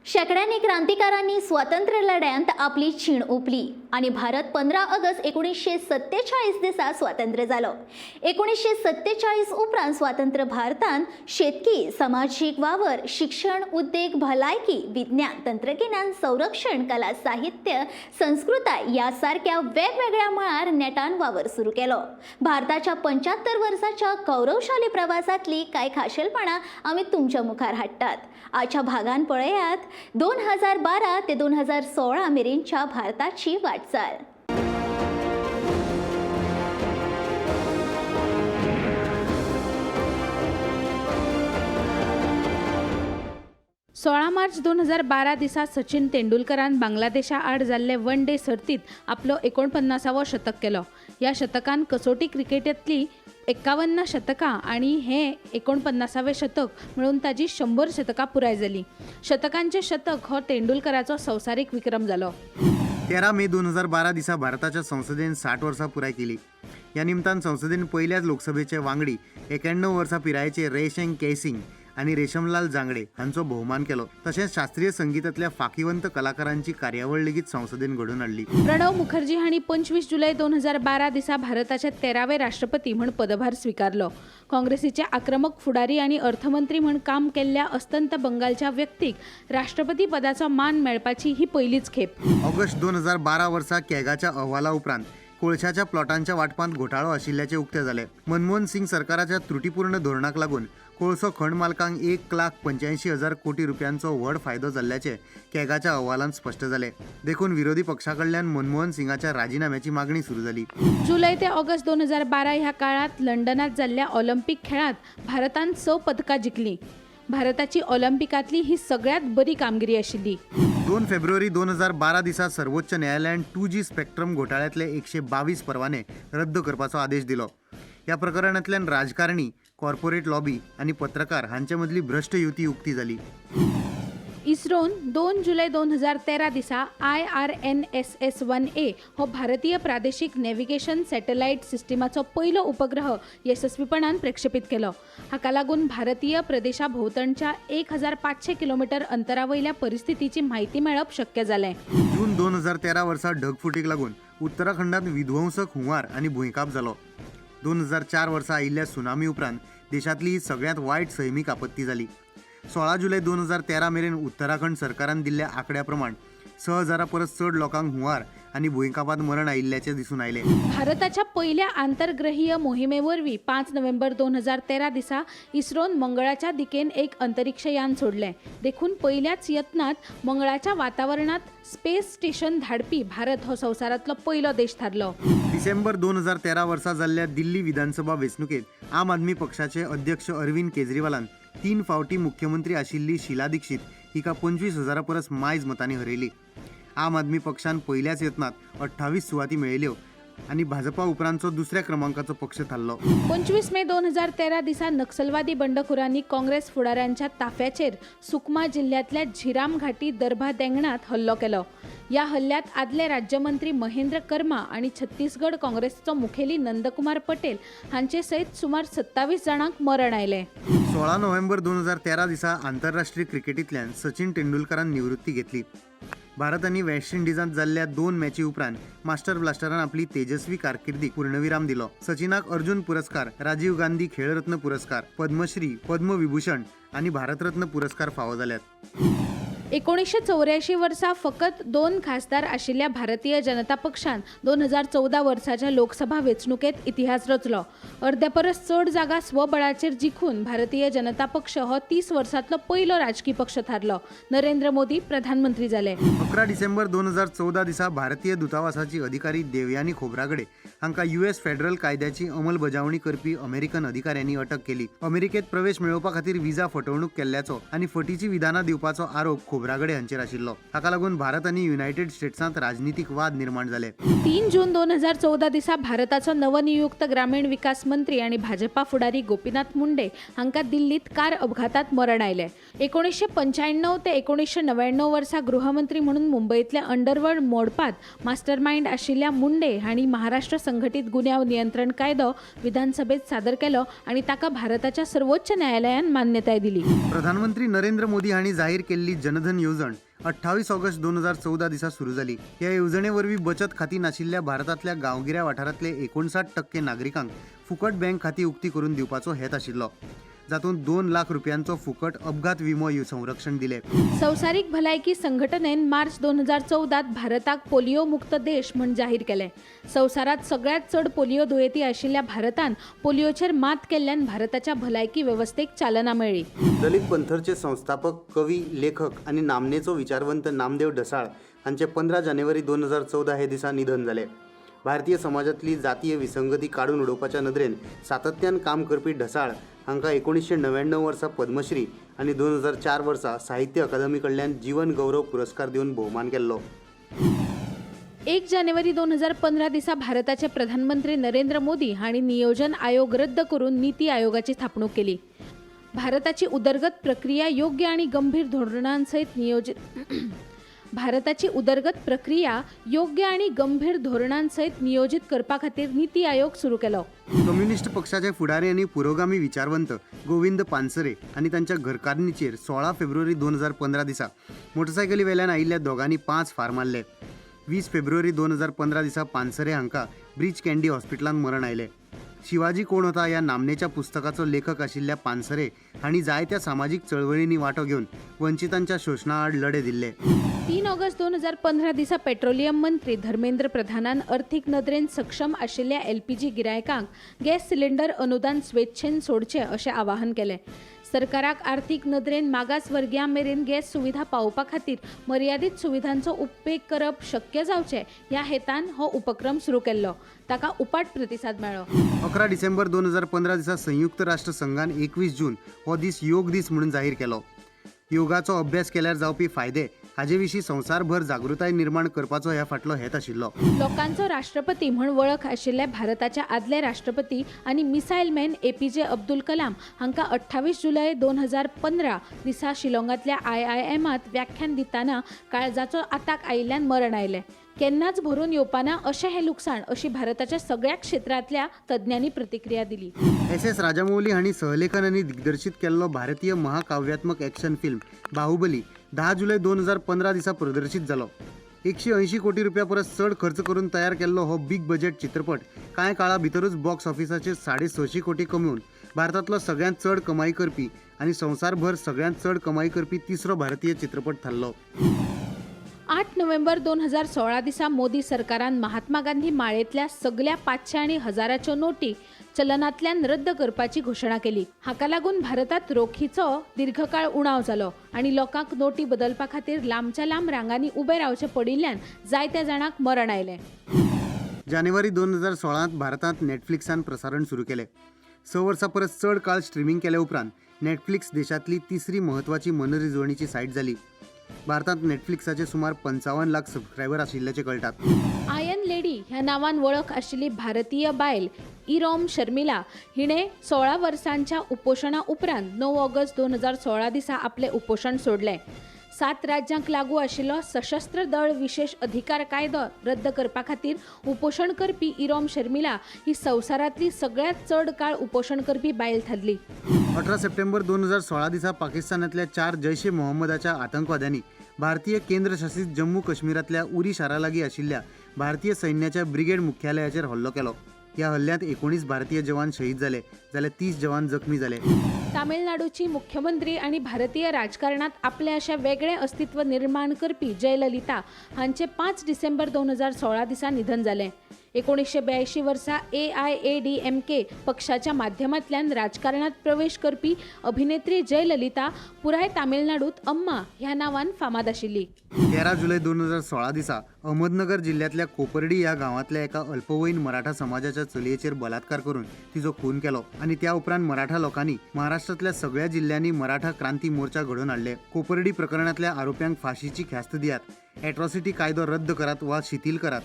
शेंकड्यांनी क्रांतिकारांनी स्वातंत्र्य लढ्यांत आपली चीण ओंपली आनी भारत 15 ऑगस्ट 1947 दिसा स्वातंत्र्य जालो. 1947 उपरांत स्वातंत्र्य भारतान शेतकी, समाजीक वावर, शिक्षण, उद्देग, भलायकी, विज्ञान, तंत्रगिन्यान, संरक्षण, कला, साहित्य, संस्कृताय ह्या सारक्या वेगवेगळ्या मळार नेटान वावर सुरू केलो. भारताच्या 75 वर्साच्या गौरवशाली प्रवासांतली कांय खाशेलपणां आमी तुमच्या मुखार हाडटात. आजच्या भागान पळयात 2012 ते 2016 मेरेनच्या भारताची वाटचाल. 16 मार्च 2012 दिसा सचिन तेंडुलकरान बांगलादेशा आड जाल्ले वन डे सर्तीत आपलो 49वो शतक केलो. ह्या शतकान कसोटी क्रिकेटींतली 51 शतकां आनी हें 49वें शतक मेळून ताजी 100 शतकां पुराय जालीं. शतकांचें शतक हो तेंडुलकराचो संवसारीक विक्रम जालो. 13 मे 2012 दिसा भारताच्या संसदेन 60 वर्सां पुराय केली. ह्या निमतान संसदेन पयल्याच लोकसभेचे वांगडी 91 वर्सां पिरायेचे रेशेंग केसिंग आनी रेशमलाल जांगडे हांचो भोवमान केलो. तशेंच शास्त्रीय संगीतांतल्या फाकिवंत कलाकारांची कार्यावळ लेगीत संसदेन घडोवन हाडली. प्रणव मुखर्जी हांणी 25 जुलय 2012 दिसा भारताचे 13वे राष्ट्रपती म्हूण पदभार स्विकारलो. काँग्रेसीचे आक्रमक फुडारी आनी अर्थमंत्री म्हूण काम केल्ल्या अस्तंत बंगालच्या व्यक्तीक राष्ट्रपती पदाचो मान मेळपाची ही पयलीच खेप. ऑगस्ट 2012 वर्सा कॅगाच्या अहवाला उपरांत कोळशाच्या प्लॉटांच्या वाटपांत घोटाळो आशिल्ल्याचें उक्तें जालें. मनमोहन सिंग सरकाराच्या त्रुटीपूर्ण धोरणाक लागून कोळसो खण मालकांक 1,85,000 कोटी रुपयांचो व्हड फायदो जाल्ल्याचें कॅगाच्या अहवालांत स्पश्ट जालें. देखून विरोधी पक्षा कडल्यान मनमोहन सिंगाच्या राजिनाम्याची मागणी सुरू जाली. जुलय ते ऑगस्ट 2012 ह्या काळात लंडनात जाल्ल्या ऑलिम्पिक खेळांत भारतान 6 पदकां जिखलीं. भारताची ऑलिम्पिकांतली ही सगळ्यांत बरी कामगिरी आशिल्ली. 2 फेब्रुवारी 2012 दिसा सर्वोच्च न्यायालयान 2G spectrum घोटाळ्यांतले 122 परवाने रद्द करपाचो आदेश दिलो. ह्या प्रकरणांतल्यान राजकारणी, कॉर्पोरेट लॉबी आनी पत्रकार हांचे मदली भ्रश्ट युती उक्ती जाली. इस्रोन 2 जुलय 2013 दिसा IRNSS 1A हो भारतीय प्रादेशीक नॅव्हिगेशन सॅटलायट सिस्टमाचो पयलो उपग्रह येसस्वीपणान प्रक्षेपीत केलो. हाका लागून भारतीय प्रदेशा भोंवतणच्या 1500 किलोमिटर अंतरा वयल्या परिस्थितीची म्हायती मेळप शक्य जालें. जून 2013 वर्सा ढगफुटीक लागून उत्तराखंडात विध्वंसक हुंवार आनी भुंयकांप जालो. 2004 वर्सा आयिल्ल्या सुनामी उपरांत देशांतली ही सगळ्यांत वायट सैमीक आपत्ती जाली. 16 जुलय 2013 मेरेन उत्तराखंड सरकारान दिल्ल्या आंकड्या प्रमाण 6000 परस चड लोकांक हुंवार आनी भुंयकांपांत मरण आयिल्ल्याचें दिसून आयलें. भारताच्या पयल्या आंतरग्रहीय मोहिमे वरवीं 5 नोव्हेंबर 2013 दिसा इस्रोन मंगळाच्या दिकेन एक अंतरिक्षयान सोडलें. देखून पयल्याच यत्नांत मंगळाच्या वातावरणांत स्पेस स्टेशन धाडपी भारत हो संवसारांतलो पयलो देश थारलो. डिसेंबर 2013 वर्सा जाल्ल्या दिल्ली विधानसभा वेंचणुकेंत आम आदमी पक्षाचे अध्यक्ष अरविंद केजरीवालान 3 फावटी मुख्यमंत्री आशिल्ली शीला दीक्षित हिका 25,000 परस मायज मतांनी हरयली. आम आदमी पक्षान पयल्याच यत्नांत 28 सुवाती मेळयल्यो आनी भाजपा उपरांतचो दुसऱ्या क्रमांकाचो पक्ष थारलो. 25 मे 2013 दिसा नक्षलवादी बंडखोरांनी काँग्रेस फुडाऱ्यांच्या ताफ्याचेर सुकमा जिल्ह्यांतल्या झिराम घाटी दर्भा देंगणात हल्लो केलो. ह्या हल्ल्यांत आदले राज्यमंत्री महेंद्र कर्मा आनी छत्तीसगड काँग्रेसचो मुखेली नंदकुमार पटेल हांचे सयत सुमार 27 जाणांक मरण आयलें. 16 नोव्हेंबर 2013 दिसा आंतरराष्ट्रीय क्रिकेटींतल्यान सचिन तेंडुलकरान निवृत्ती घेतली. भारत आनी वेस्ट इंडिजांत जाल्ल्या 2 मॅची उपरांत मास्टर ब्लास्टरान आपली तेजस्वी कारकिर्दीक पूर्णविराम दिलो. सचिनाक अर्जुन पुरस्कार, राजीव गांधी खेळरत्न पुरस्कार, पद्मश्री, पद्मविभूषण आनी भारतरत्न पुरस्कार फावो जाल्यात. 1984 वर्सा फकत 2 खासदार आशिल्ल्या भारतीय जनता पक्षान 2014 वर्साच्या लोकसभा वेंचणुकेंत इतिहास रचलो. अर्द्या परस चड जागा स्वबळाचेर जिखून भारतीय जनता पक्ष हो 30 वर्सांतलो पयलो राजकी पक्ष थारलो. नरेंद्र मोदी प्रधानमंत्री जाले. 11 डिसेंबर 2014 दिसा भारतीय दूतावासाची अधिकारी देवयानी खोब्रागडे हांकां US federal कायद्याची अंमलबजावणी करपी अमेरिकन अधिकाऱ्यांनी अटक केली. अमेरिकेत प्रवेश मेळोवपा खातीर विजा फटवणूक केल्ल्याचो आनी फटीची विधानां दिवपाचो आरोप खोब्रागडे हांचेर आशिल्लो. हाका लागून भारत आनी युनायटेड स्टेट्सांत राजनितीक वाद निर्माण जाले. 3 जून 2014 दिसा भारताचो नवनियुक्त ग्रामीण विकास मंत्री आनी भाजपा फुडारी गोपीनाथ मुंडे हांकां दिल्लींत कार अपघातांत मरण आयलें. 1995 ते 1999 वर्सा गृहमंत्री म्हणून मुंबयतल्या अंडरवर्ल्ड मोडपांत मास्टरमायंड आशिल्ल्या मुंडे हांणी महाराष्ट्र संघटीत गुन्यांव नियंत्रण कायदो विधानसभेत सादर केलो आनी ताका भारताच्या सर्वोच्च न्यायालयान मान्यताय दिली. प्रधानमंत्री नरेंद्र मोदी हांणी जाहीर केल्ली जनधन जनधन येवजण 28 ऑगस्ट 2014 दिसा सुरू जाली. ह्या येवजणे वरवीं बचत खाती नाशिल्ल्या भारतांतल्या गांवगिऱ्या वाठारांतले 59% नागरिकांक फुकट बँक खाती उक्ती करून दिवपाचो हेत आशिल्लो, जातूंत 2 लाख रुपयांचो फुकट अपघात विमो संरक्षण दिले. संवसारीक भलायकी संघटनेन मार्च 2014 भारताक पोलियो मुक्त देश म्हूण जाहीर केलें. संवसारांत सगळ्यांत चड पोलियो दुयेंती आशिल्ल्या भारतान पोलियोचेर मात केल्ल्यान भारताच्या भलायकी वेवस्थेक चालना मेळ्ळी. दलित पंथरचे संस्थापक, कवी, लेखक आनी नामनेचो विचारवंत नामदेव ढसाळ हांचे 15 जानेवारी 2014 हे दिसा निधन जालें. भारतीय समाजांतली जातीय विसंगती काडून उडोवपाच्या नदरेन सातत्यान काम करपी ढसाळ हांकां 1999 वर्सा पद्मश्री आनी 2004 वर्सा साहित्य अकादमी कडल्यान जीवन गौरव पुरस्कार दिवन भोवमान केल्लो. 1 जानेवारी 2015 दिसा भारताचे प्रधानमंत्री नरेंद्र मोदी हांणी नियोजन आयोग रद्द करून नीती आयोगाची स्थापणूक केली. भारताची उदरगत प्रक्रिया योग्य आणि गंभीर धोरणांसहित नियोजित भारताची उदरगत प्रक्रिया योग्य आणि गंभीर धोरणांसहित नियोजित करपा खातीर नीती आयोग सुरू केलो. कम्युनिस्ट पक्षाचे फुडारी आनी पुरोगामी विचारवंत गोविंद पानसरे आनी तांच्या घरकान्नीचेर 16 फेब्रुवारी 2015 दिसा मोटरसायकली वेल्यान आयिल्ल्या दोगांनी 5 फार मारले. 20 फेब्रुवारी 2015 दिसा पानसरे हांकां ब्रीच कँडी हॉस्पिटलांत मरण आयलें. शिवाजी कोण होता ह्या नामनेच्या पुस्तकाचो लेखक आशिल्ल्या पानसरे हांणी जायत्या सामाजीक चळवळींनी वांटो घेवन वंचितांच्या शोशणा आड लढे दिल्ले. 3 ऑगस्ट 2015 दिसा पेट्रोलियम मंत्री धर्मेंद्र प्रधानान अर्थीक नदरेन सक्षम आशिल्ल्या एलपीजी गिरायकांक गॅस सिलिंडर अनुदान स्वेच्छेन सोडचें अशें आवाहन केलें. सरकाराक आर्थीक नदरेन मागास वर्गियां मेरेन गॅस सुविधा पावोवपा खातीर मर्यादीत सुविधांचो उपेग करप शक्य जावचें ह्या हेतान हो उपक्रम सुरू केल्लो. ताका उपाट प्रतिसाद मेळ्ळो. 11 डिसेंबर 2015 दिसा संयुक्त राष्ट्र संघान 21 जून हो दीस योग दीस म्हणून जाहीर केलो. योगाचो अभ्यास केल्यार जावपी फायदे हाजे विशीं संवसारभर जागृताय निर्माण करपाचो ह्या फाटलो हेत आशिल्लो. लोकांचो राष्ट्रपती म्हूण वळख आशिल्ले भारताचे आदले राष्ट्रपती आनी missile man APJ Abdul Kalam हांकां 28 जुलय 2015 दिसा शिलाँगांतल्या IIMांत व्याख्यान दितना काळजाचो आताक आयिल्ल्यान मरण आयलें. केन्नाच भरून येवपाना अशें हें लुकसाण अशी भारताच्या सगळ्या क्षेत्रांतल्या तज्ञांनी प्रतिक्रिया दिली. SS Rajamouli हांणी सहलेखन आनी दिग्दर्शीत केल्लो भारतीय महाकाव्यात्मक एक्शन फिल्म बाहुबली 10 जुलय 2015 दिसा प्रदर्शीत जालो. 180 कोटी रुपया परस चड खर्च करून तयार केल्लो हो बिग बजेट चित्रपट कांय काळा भितरूच बॉक्स ऑफिसाचेर 650 कोटी कमोवन भारतांतलो सगळ्यांत चड कमाई करपी आनी संवसारभर सगळ्यांत चड कमाई करपी तिसरो भारतीय चित्रपट थारलो. 8 नोव्हेंबर 2016 दिसा मोदी सरकारान महात्मा गांधी माळेंतल्या सगल्या 500 आनी 1000च्यो नोटी चलनांतल्यान रद्द करपाची घोशणा केली. हाका लागून भारतांत रोखीचो दीर्घकाळ उणाव जालो आनी लोकांक नोटी बदलपा खातीर लांबच्या लांब रांगांनी उबे रावचें पडिल्ल्यान जायत्या जाणांक मरण आयलें. जानेवारी 2016 भारतांत नेटफ्लिक्सान प्रसारण सुरू केलें. 6 वर्सां परस चड काळ स्ट्रिमींग केल्या उपरांत नेटफ्लिक्स देशांतली तिसरी म्हत्वाची मनरिजवणीची सायट जाली. भारतांत नेटफ्लिक्साचे सुमार 55 लाख सबस्क्रायबर आशिल्ल्याचें कळटात. आयर्न लेडी ह्या नांवान वळख आशिल्ली भारतीय बायल इरोम शर्मिला हिणें 16 वर्सांच्या उपोशणा उपरांत 9 ऑगस्ट 2016 दिसा आपलें उपोशण सोडलें. 7 राज्यांक लागू आशिल्लो सशस्त्र दळ विशेश अधिकार कायदो रद्द करपा खातीर उपोशण करपी इरोम शर्मिला ही संवसारांतली सगळ्यांत चड काळ उपोशण करपी बायल थारली. 18 सप्टेंबर 2016 दिसा पाकिस्तानांतल्या 4 जैश ए मोहम्मदाच्या आतंकवाद्यांनी भारतीय केंद्रशासित जम्मू काश्मीरांतल्या उरी शारा लागीं आशिल्ल्या भारतीय सैन्याच्या ब्रिगेड मुख्यालयाचेर हल्लो केलो. ह्या हल्ल्यांत 19 भारतीय जवान शहीद जाले जाल्यार 30 जवान जखमी जाले. तामिळनाडूची मुख्यमंत्री आनी भारतीय राजकारणांत आपलें अशें वेगळें अस्तित्व निर्माण करपी जयललिता हांचें 5 डिसेंबर 2016 दिसा निधन जालें. 1982 वर्सा AIADMK पक्षाच्या माध्यमांतल्यान राजकारणांत प्रवेश करपी अभिनेत्री जयललिता पुराय तामिळनाडूंत अम्मा ह्या नांवान फामाद आशिल्ली. 13 जुलय 2016 दिसा अहमदनगर जिल्ल्यांतल्या कोपर्डी ह्या गांवांतल्या एका अल्पवयीन मराठा समाजाच्या चलयेचेर बलात्कार करून तिचो खून केलो आनी त्या उपरांत मराठा लोकांनी महाराष्ट्रांतल्या सगळ्या जिल्ल्यांनी मराठा क्रांती मोर्चा घडोवन हाडले. कोपर्डी प्रकरणांतल्या आरोप्यांक फाशीची ख्यास्त दियात, एट्रॉसिटी कायदो रद्द करात वा शिथिल करात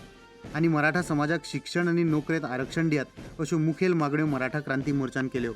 आनी मराठा समाजाक शिक्षण आनी नोकरेंत आरक्षण दियात अश्यो मुखेल मागण्यो मराठा क्रांती मोर्चान केल्यो.